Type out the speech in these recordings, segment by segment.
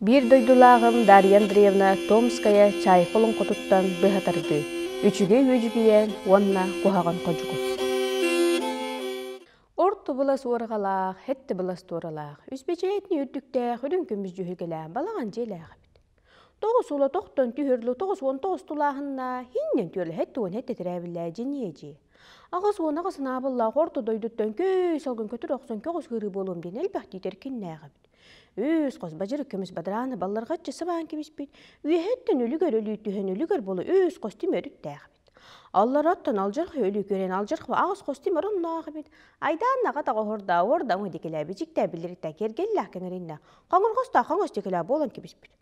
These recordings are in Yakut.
Биир дойдулааҕым Дарья Андреевна Томская Чайка олоҥхотуттан быһа тардыы, үчүгэй үөдьүгүйээн уонна куһаҕан ходьугу. Орто былас уорҕалаах, һэтти былас туоралаах, үспэчээтини үрдүктээх үрүҥ көмүс дьүһүлгэлээх балаҕан дьиэлээх эбит. Тоҕус ула тохтон түһүрлү 99 тулааһынна хиннен түөлэһэт туон һэттэтирээбиллээ дьиниэ дьиэ. 88 анаабыллаах орто дойдуттан көй салгын көтөр охсон көҕүс ыарыы буолуом диэн элбэх тиитэр киннээх эбит. Үс хос бадьырык көмүс бадарааны балларҕаччы сыбаан кэбиспит, үөһэттэн үлүгэр өлүү түһэн үлүгэр буола үс хос тимир өрүттээх эбит. Аллараттан алдьархай өлүү көрөн алдьархай аҕыс хос тимир онноох эбит. Айдааннаҕа таҕа оһордаа уорда уҥа дикилээ бичиктээ биллириттээ киэргэллээх кэҥэриннэ хоҥорҕостоох хоҥос дикилээ буолан кэбиспит.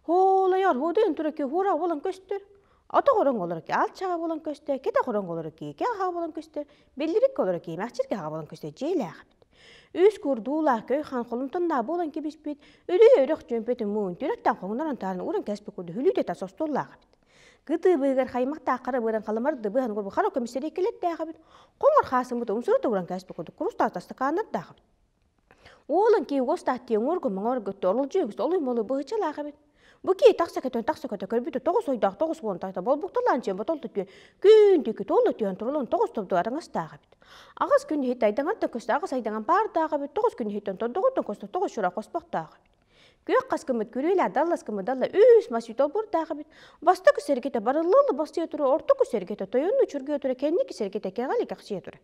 Хоолойор хоодуйан тура ки хуураа буолан көстөр. Ото хороҥ олоро ки алчаҕа буолан көстөр, кэтэ хороҥ олоро ки кэ аһаа буолан көстөр, биллибиккэ олоро ки мэхчиргэ аһаа буолан көстөр дьиэлээх эбит. Үс курдуулаах көй хаан холумтаннаа буолан кэбиспит, өлүү өрөх чүөмпэтин муун түрэттэн хоҥнорон таарын уран кэспит курдук хүлүүтэ тас остуоллаах эбит. Кытыы быыгар хаймахтаах хара быаран халамар дыбыһан курбу хара көмүстэри килэттээх эбит. Хоҥор хаасыммыт умсурута уран кэспит курдук курустаах тастакааннардаах эбит. Уолан кии уостаах тиэҥ уоргу маҥар көттө оролдьу үгүс олуй молуй быһычалаах эбит. Бу кии тахса көтөн тахса көтө көрбүтэ тоҕус ойдоох 90 тахта болбукталаан чиэн ботол түөн күн түкү туолла түөн турулун тоҕус тобду араҥастаах эбит. Аҕыс күн иһит айдаҥар да көстө аҕыс айдаҥан паардаах эбит тоҕус күн иһиттэн тордоҕуттан көстө тоҕус шура хоспохтоох эбит. Күөх хаскымыт күрүөлээх далласкымыт далла үс мас үтолбурдаах эбит. Бастакы сэргэтэ барыллыылы бастыйа тура ортоку сэргэтэ тойонну чүргүө тура кэнники сэргэтэ кэҕэли кэхсийэ тура.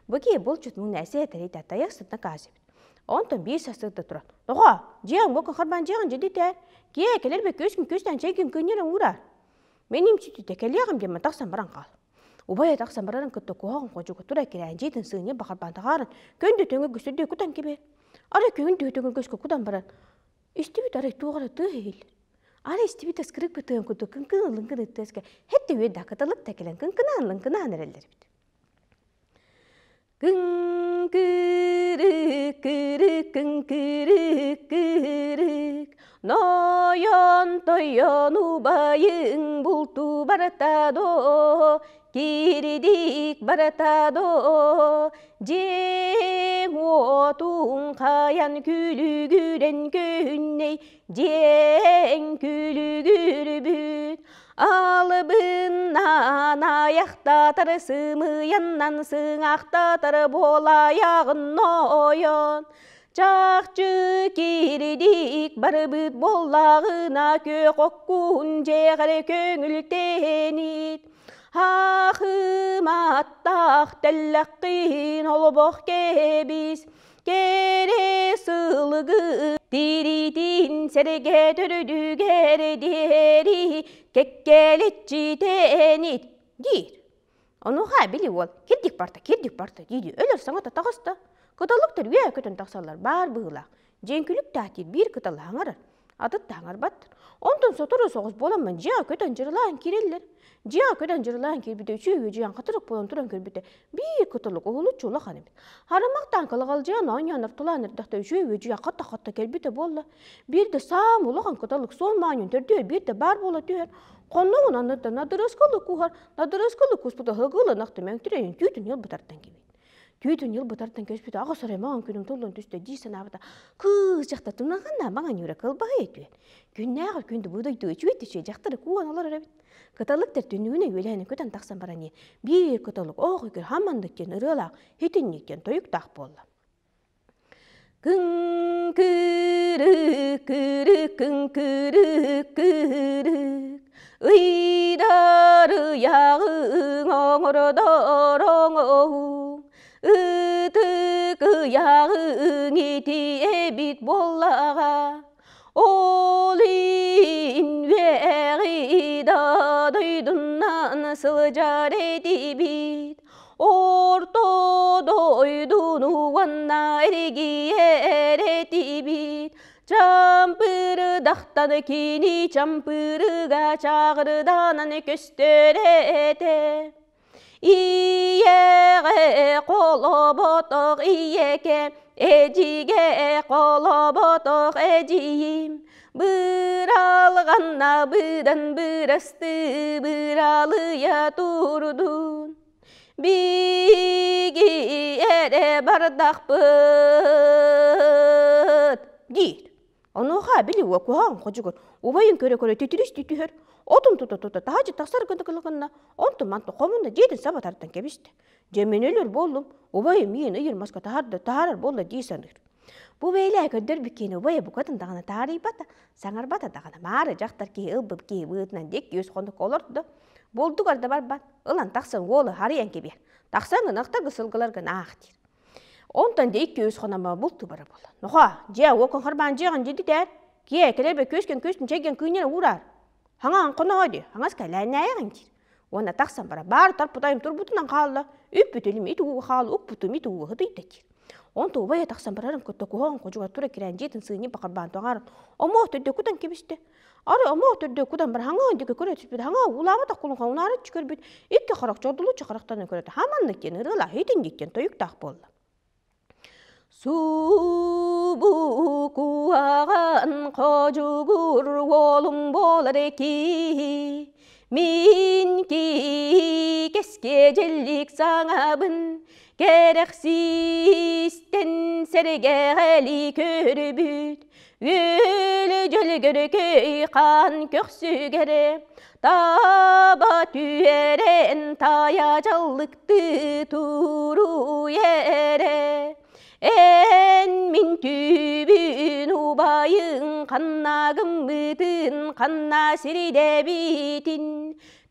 Бу киһи булчут муҥна эсэ этэрий тайах сытна каас эбит. Онтон биир сарсыарда туран, «Тоҕо? Дьиэҕин бу харбаан дьиэҕин дьэдитэ. Киэ, кэлэр бэккэ үс күн күстэн чэйгин күннэрэн уураар. Мин имчититэ кэлиэҕим диэммин тахсан баран хаал». Убайа тахсан барарын кытта куһаҕан ходьуга тура кирээн дьиэтин сыынньа бахарбаан таһааран, көндө төҥө көстөрдүү кутан кэбиһэр. Арай күһүн түһүтүгүн көскө кутан баран, истибит арай туох эрэ тыаһ иһиллэр. Арай истибит ыскырык бытыан курдук кыҥкын лыҥкын ыттыаска хэттэ үөдэ кыталык да кэлэн кыҥкынаан лыҥкынаан эрэллэр эбит. Кыҥкырык, кырык, кыҥкырык, кырык, Нойон тойон убайыҥ булту барта доо, киридик барта доо, дьиэҥ уотуҥ хайан күлүгүрэн көһүннэй, дьиэҥ күлүгүрбүт, Алыбыннаан аяқтатар сымыйаннан сыҥахтатар буолайаҕын нойон Чахчы киридик барыбыт буоллаҕына күөх оккун дьиэҕэр көҥүлтэнит Ахыматтаах тэллэххин олбох кэбис Кэрэ сылгы тириитин сэргэ төрдүгэр диэри кэккэлэччитэнит диир. Онуоха били уол кирдик барта, кирдик барта дии өлөр саҥата таҕыста. Кыталыктар үө көтөн тахсаллар баар быһыылаах. Дьэҥкүлүк таатиир биир кыталы хаҥарар. Атыт да хаҥарбаттар. Онтон сотору соҕус буоламмын дьиэҕэ көтөн дьырылаан киирэллэр. Дьиэҕэ көтөн дьырылаан киирбитэ үчүгэй үдьүйэн хатырык буолан туран көрбүтэ биир кытылык уһулуччу улахан эбит. Харамахтаан кылаҕалдьыйан оонньоон ортолоон эрдэхтэ үчүгэй үдьүйэн хатта-хатта кэлбитэ буолла. Биирдэ саам улахан кыталык суон моонньун төрдүөр биирдэ баар буола түһэр. Хонноҕун анныттан надырыскалы куһар, надырыскалы куспута ыһыгылынах түмэҥтирейин түүтүн ылбытартан кэбит. Түүтүн ньыл бытартан көспүтэ аҕыс орой маҥан күнүм туллан түстэ дии санаабыта кыыс дьахтар тумнаҕынна маҥан ньуура кылбаһый үтүөн күннээҕэр күндү бу дойду үчүгэй түчүө дьахтары кууһан олорор эбит кыталык түннүгүнэ үөлэһинэ көтөн тахсан баран биир кыталык оох үкэр хаммандык диэн ырыалаах хитинник диэн тойуктаах буолла Кыҥкырык, кырык, кыҥкырык, кырык, ыйдар ыйаҕыҥ оҥордор оҥоһуҥ, ытык ыйаҕыҥ ити эбит буоллаҕа, ол иһин үөҕи да дойдунан сылдьар этибит. Орто дойдуну уонна эргийэр этибит, Чампырдахтан кини чампырыга чаҕырданан көстөр этэ. Ийэҕэ холоботох ийэкэ, эдьигэ холоботох эдьиийим, Быралҕанна быдан бырастыы быралыйа турдун. Биги эрэ бардахпыт диир. Онуоха били уо куһаҕан ходьугур убайын көрө-көрө титиристии түһэр, отун тута-тута таһырдьа тахсар гына гынна, онтун мантан хомунна дьиэтин саба тардан кэбистэ. Дьэ мин өлөр буоллум, убайым миигин ыйыр маска таһаарда таһаарар буолла дии саныыр. Бу бэйэлээ көрдөрбүт киһини убайа букатын даҕаны таарыйбата, саҥарбата даҕаны маары дьахтар киһи ылбыт киһи быһыытынан диэки үс хонук олордо. Булдугар да барбат, ылан тахсан уолу харыйан кэбиһэр. Тахсан ынахтарга сылгыларгын аах диир. Онтон дьэ икки-үс хономо бултуу бара буолла. Нохоо, дьиэ уокун харбаан дьиэҕин дьидитээр. Киэ, кэлэрбэ күөскэн күөстүн чэйгэн кыынньара уураар. Хаҥаан хоноһо дии, хаҥас кэлээннээйэҕин диир. Уонна тахсан бара, баар тарпытайым турбутунан хаалла, үппүтүлүм ит ууга хаал, укпутум ит ууга ытыйда диир. Онто убайа тахсан барарын кытта куһаҕан ходьугар тура кирээн дьиэтин сыынньын бакарбаан тоҥааран, омуох төрдө кутан кэбистэ. Арай омуох төрдө кутан бар хаҥаан диэки көрө түспүт, хаҥаа уулаабатах кулун унаарыччы көрбүт, икки харах чордулуччу харахтанан көрөтө, хаманнык диэн ырыалаах итинник диэн тойуктаах буолла. Субу куһаҕан ходьугур уолум буолар киһи, мин кэскиэ дьэллик саҥабын кэрэхсиистэн сэргэҕэлии көрбүт Үөлү дьөлгөркөй хаан көхсүгэр таба түһэрэн таайа дьаллыктыы туруйэрэ. Эн мин түүбүн убайыҥ ханна гыммытын, ханна сиридэбитин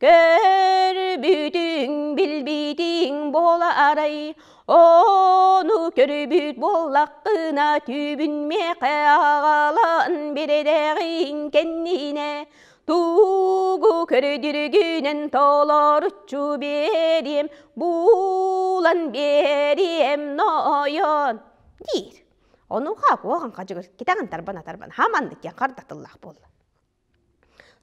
көрбүтүҥ, билбитиҥ буолаарай Ону көрбүт буоллаххына түүбүн миэхэ аҕалан биридэҕиҥ кэннинэ тугу көрдүргүнэн толоруччу биэриэм, булан биэриэм нойон диир. Онуоха куоҕан хадьыгыр китэҕин тарбана-тарбана хаманнык диэн хардатыллаах буолла.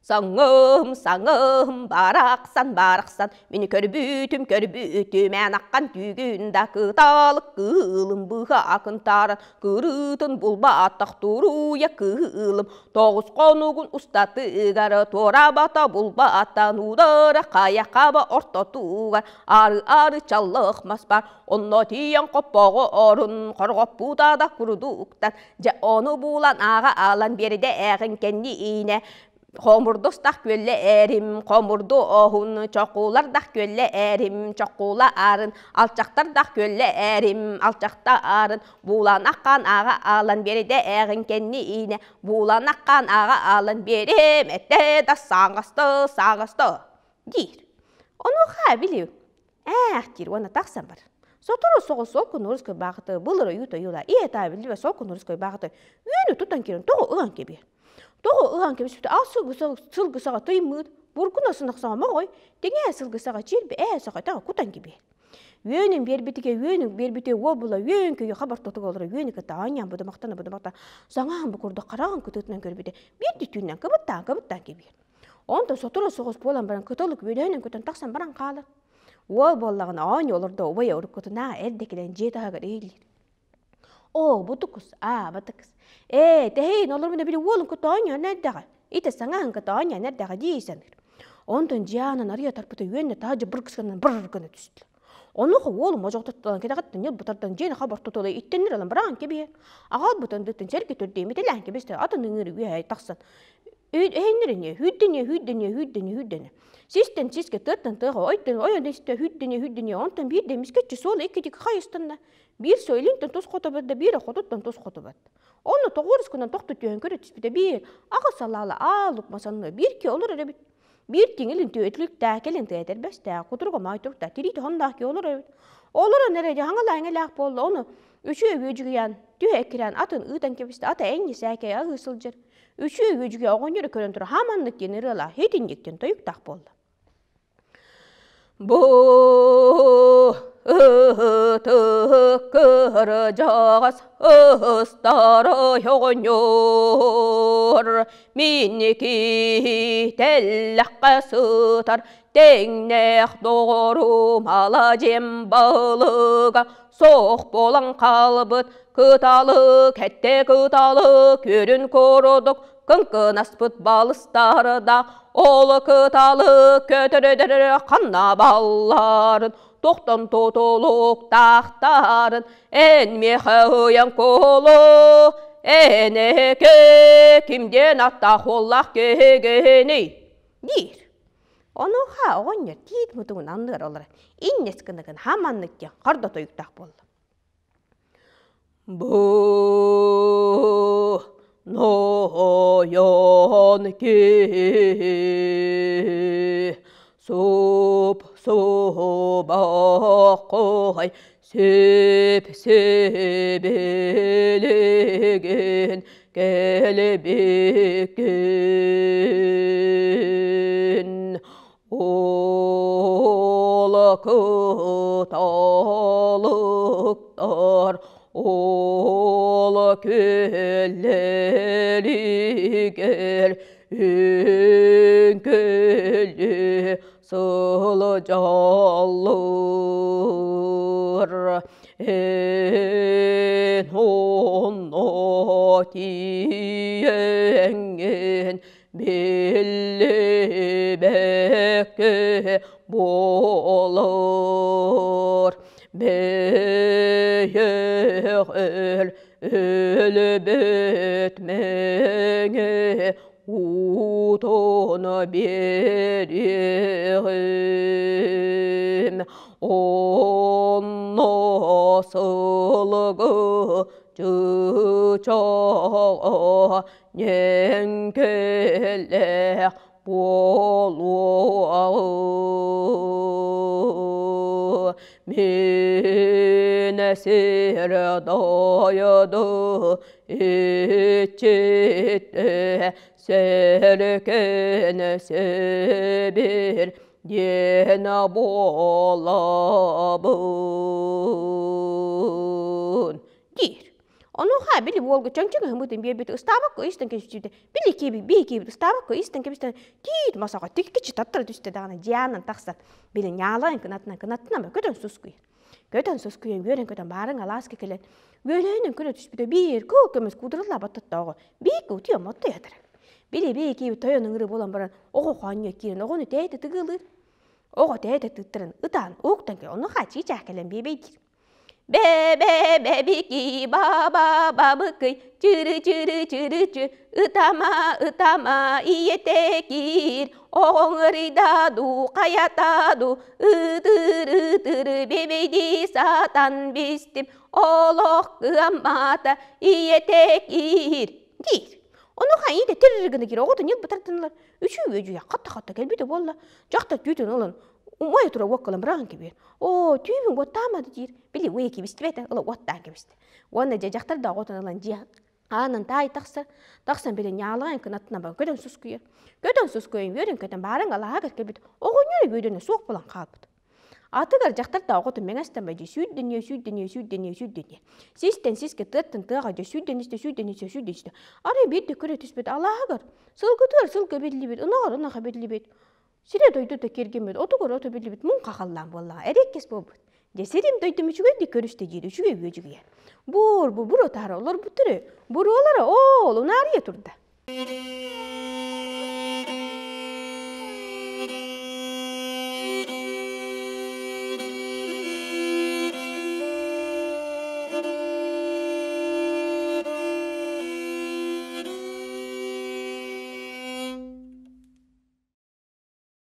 Саҥым, саҥым, барахсан, барахсан, мин көрбүтүм, көрбүтүм, эн аххан түүгүн да кыталык кыылым быһа акынтааран, кырыытын булбатах туруйа кыылым, тоҕус хонугун устатыгар туорабата булбатан удара хайа хаба ортотугар ары-ары чаллых мас бар, онно тиийэн хоппоҕо орун хорҕоппута да курдуктан Дьэ ону буулан ааҕа аалан биэрдэ ээҕин кэнниинэ хомурдустах күөллэ эрим, хомурду оһун, чокуулардах күөллэ эрим, чокуула аарын, алчахтардах күөллэ эрим, алчахта аарын, буулан аххаан ааҕа аалан биэрдэ ээҕин кэнниинэ буулан аххаан ааҕа аалан биэрим, этэ да сааҥасты, сааҥасты диир. Онуоха били Ээх диир уонна тахсан бар. Сотору соҕус сол кунурус кырбаахыты былыр ойуу тойула ийэ таа биллибэ сол кунурус кырбаахыты үөнү тутан киирэн тоҕо ыһан кэбиһэр. Тоҕо ыһан кэбиспитэ ал сылгы саҕа тыймыыр, бургуна сынах саҕа моҕой, тэҥээ сылгы саҕа чиирбэ ээ саҕа таҕа кутан кэбиһэр. Үөнүн биэрбитигэ үөнүн биэрбитэ уол була үөн көйө хабар тотуга олоро үөнү кытта аанньаан будумахтана будумахта саҥаһын бу курдук хараҕын кытыытынан көрбүтэ биирдии түүннэн кыбыттаан кыбыттаан кэбиһэр. Онтон сотору соҕус буолан баран кыталык үөлэһинэн көтөн тахсан баран хаалар. Уол буоллаҕына оонньуу олордо убайа уруккутунаа эрдэ кэлэн дьиэ таһыгар иһиллиир. Оо, бутукус, аа, батыкыс. Ээ, тэһиин олорбуна били уолун кытта оонньоон эрдэҕэ. Ити саҥаһын кытта оонньоон эрдэҕэ дии саныыр. Онтон дьиэ аанын арыйа тарпыта үөннэ таһырдьа быргыс гынан быр гына түстүлэр. Онуоха уолум модьоҕотуттан кэтэҕиттэн ньылбытартан дьиэни хабар тутула иттэннэр ылан бараан кэбиһэр. Аҕалбытын дыттын сэргэ төрдү имитэлээн кэбистэ атын ыҥыыр үөһэ тахсан Эһиннэриниэ, сүүрдэниэ, сүүрдэниэ, сүүрдэниэ, сүүрдэниэ. Систэн сискэ, тыаттан тыаҕа, ойтон ойон истэ, сүүрдэниэ, сүүрдэниэ. Онтон биирдэ эмискэччи суол иккитик хайыстанна. Биир сыл илинтэн тус хоту барда, биирэ хотуттан тус хоту барда. Онно тоҕуорус гынан тохто түһэн көрө түспүтэ биир аҕыс салаала аалык масанна биир ки олорор эбит. Биир тиҥилин түөтүлүктээх кэлин тыа этэрбэстээх, кутуруга маайтуруктаах, тириитэ хонноох ки олорор эбит. Олорон эрэ дьаһаҥалаа эҥэлээх буолла, ону үчүгэй үөдьүгүйээн, түһэ эккирээн атын ыытан кэбистэ, ата эҥньи сээкэй аһыы сылдьар. Үчүгэй үчүгэй оҕонньору көрөн туран хааманнык диэн ырыалаах итинник диэн тойуктаах буолла. Бу кырдьаҕас ыстарай оҕонньор минники тэллэххэ сытар тэҥнээх доҕорум аладьем балыга суох буолан хаалбыт кыталык этте кыталык күрүн курдук кыҥкынаспыт балыстарда ол кыталык көтөрөдөр ханна балларын тохтон тутулуктаахтарын эн миэхэ ыйан кулу. Энэкэ ким диэн аттаах уоллаах киһигиний? диир. Онуоха оҕонньор тиит мутугун анныгар олорон инньэс гына-гына хаманнык диэн хордо тойуктаах буолла. Бу нойон киһи суп субаххой сүп сүбилигин кэлбиккин Ол кыталыктар ол күөллэригэр үҥкүлүү сылдьаллар. Эн онно тиийэҥҥин биллибэккэ буолар бэйэҕэр өлбөт мэҥэ уутун биэриэҕим онно сылгы чыычааҕа Дьэҥкэлээх буолуоҕу мин сир дойду иччитэ сэркэн сэбир диэн буолабын диир. Онуоха били уолга чөҥчөҥ ыһыммытын биэрбит ыстаабакка истэн кэбиспитэ. Били киэби бии киэбит ыстаабакка истэн кэбистэн тиит масаҕа тиккичи таттара түстэ даҕаны дьианан тахсан били ньаалаан кынатынан кынаттынан көтөн сускуйар. Көтөн сускуйан үөрэн көтөн баарыҥ алааска кэлэн үөлэһинэн көрө түспүтэ биир кыл көмүс куудураллаабат тоттооҕу биир утуйа моттой атара. Били бии киэби тойон ыҥырыы буолан баран оҕо хоонньо киирэн оҕону тээтэ тыгыалыыр. Оҕо тээтэ тыыттаран ытаан уһуктан кэлэн онуоха чыычаах кэлэн биэбэйдиир. Бэ-бэ-бэбики ба-ба-бабыкый чыры-чыры-чыры-чы ытама ытама ийэтэ киир оҕоҥ ырыйда дуу хайата дуу ытыр ытыр бэбэйдии сатан бистим олох кыаммата ийэтэ киир диир. Онуоха ийэтэ тир гына киир оҕото ньылбы тардынылар үчүгэй үчүгэй хатта-хатта кэлбитэ буолла дьахтар түүтүн ылан Умайа тура уоккалан быраҕан кэбиһэр. Оо, түүбүн уоттаамады диир. Били уйа кэбистибэтэ, ыла уоттаан кэбистэ. Уонна дьэ дьахтар да оҕотун ылан дьиэ аанын таай тахсар. Тахсан били ньаалаҕын кынаттына бар көтөн сускуйар. Көтөн сускуйан үөрэн көтөн баарыҥ алааһыгар кэлбит. Оҕонньор үөрэнэ суох буолан хаалбыт. Атыгар дьахтар да оҕотун мэҥэстэн бай дьэ сүүрдүнүө сүүрдүнүө сүүрдүнүө сүүрдүнүө. Систэн сискэ тыаттан тыаҕа дьэ сүүрдэн истэ сүүрдэн истэ сүүрдэн истэ. Арай биирдэ көрө түспүт алааһыгар сылгытыгар сылгы биллибит, ынаҕар ынаҕа биллибит. Сирэ-дойду да киэргэммит, отугар ото биллибит муҥха халлаан буоллаҕа, эриэккэс буолбут. Дьэ сирим дойдум үчүгэйдик көрүстэ диир үчүгэй үөдьүгүйэ. Буор бу буруо таһара олорбуттары, буруолара оол унаарыйа турда.